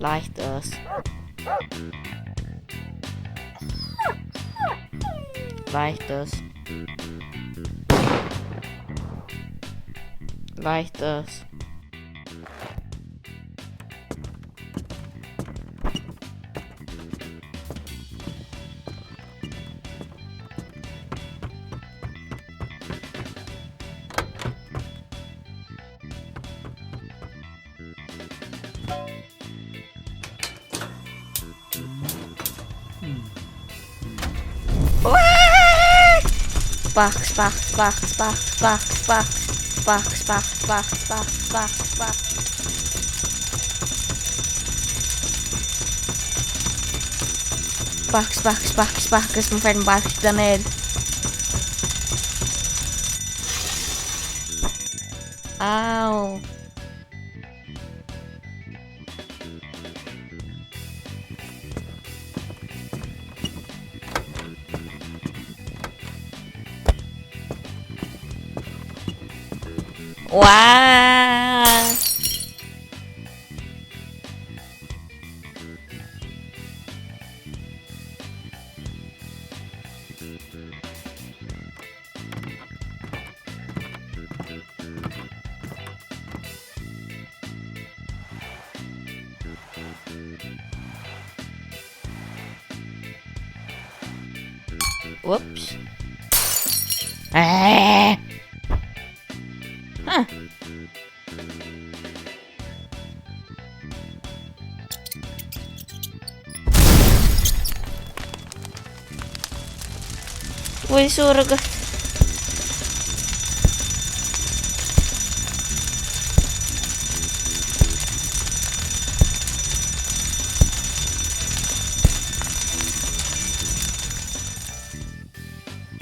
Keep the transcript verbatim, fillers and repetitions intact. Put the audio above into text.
Váitus. Váitus. Váitus. Spáhkkas, spáhkkas, spáhkkas, spáhkkas, spáhkkas, spáhkkas, spáhkkas. Spáhkkas, spáhkkas, spáhkkas, spáhkkas, spáhkkas, spáhkkas. Spáhkkas, spáhkkas, spáhkkas, spáhkkas, mun ferten bálkkidan ear. Au. Vá! Ups. Ää! Huh. Hui surga.